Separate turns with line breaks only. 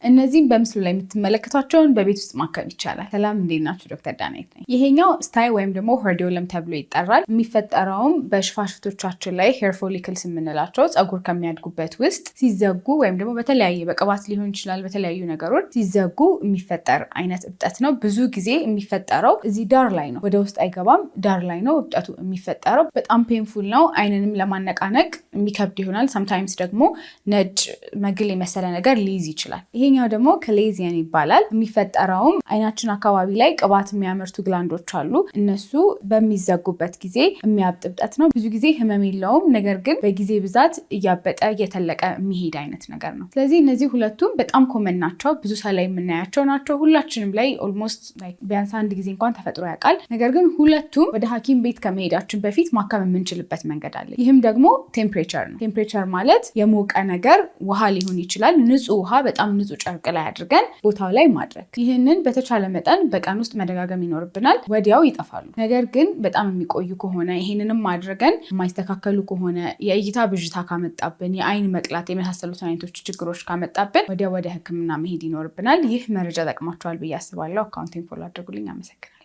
እነዚህም በምስሉ ላይ የምትመለከቷቸውን በቤት ውስጥ ማከም ይቻላል። ሰላም፣ እንዴት ናችሁ? ዶክተር ዳናይት ነኝ። ይሄኛው stye ወይም ደግሞ hordeolum ተብሎ ይጠራል። የሚፈጠረውም በሽፋሽፍቶቻችን ላይ hair follicles የምንላቸው ፀጉር ከሚያድጉበት ውስጥ ሲዘጉ ወይም ደግሞ በተለያየ በቅባት ሊሆን ይችላል፣ በተለያዩ ነገሮች ሲዘጉ የሚፈጠር አይነት እብጠት ነው። ብዙ ጊዜ የሚፈጠረው እዚህ ዳር ላይ ነው፣ ወደ ውስጥ አይገባም። ዳር ላይ ነው እብጠቱ የሚፈጠረው። በጣም painful ነው። አይንንም ለማነቃነቅ የሚከብድ ይሆናል። Sometimes ደግሞ ነጭ መግል የመሰለ ነገር ሊይዝ ይችላል። ይሄኛው ደግሞ chalazion ይባላል። የሚፈጠረውም አይናችን አካባቢ ላይ ቅባት የሚያመርቱ gland ኦች አሉ። እነሱ በሚዘጉበት ጊዜ የሚያብጥ እብጠት ነው። ብዙ ጊዜ ህመም የለውም፣ ነገር ግን በጊዜ ብዛት እያበጠ እየተለቀ የሚሄድ አይነት ነገር ነው። ስለዚህ እነዚህ ሁለቱም በጣም common ናቸው። ብዙ ሰው ላይ የምናያቸው ናቸው። ሁላችንም ላይ almost ቢያንስ አንድ ጊዜ እንኳን ተፈጥሮ ያውቃል። ነገር ግን ሁለቱም ወደ ሐኪም ቤት ከመሄዳችን በፊት ማከም የምንችልበት መንገድ አለ። ይህም ደግሞ temperature ነው። Temperature ማለት የሞቀ ነገር ውሃ ሊሆን ይችላል። ንጹህ ውሃ በጣም ንጹህ ጨርቅ ላይ አድርገን ቦታው ላይ ማድረግ። ይህንን በተቻለ መጠን በቀን ውስጥ መደጋገም ይኖርብናል። ወዲያው ይጠፋሉ። ነገር ግን በጣም የሚቆዩ ከሆነ፣ ይህንንም አድርገን የማይስተካከሉ ከሆነ፣ የእይታ ብዥታ ካመጣብን፣ የአይን መቅላት የመሳሰሉትን አይነቶች ችግሮች ካመጣብን ወዲያው ወደ ሕክምና መሄድ ይኖርብናል። ይህ መረጃ ጠቅሟችኋል ብዬ አስባለሁ። Account ኤን follow አድርጉልኝ። አመሰግናለሁ።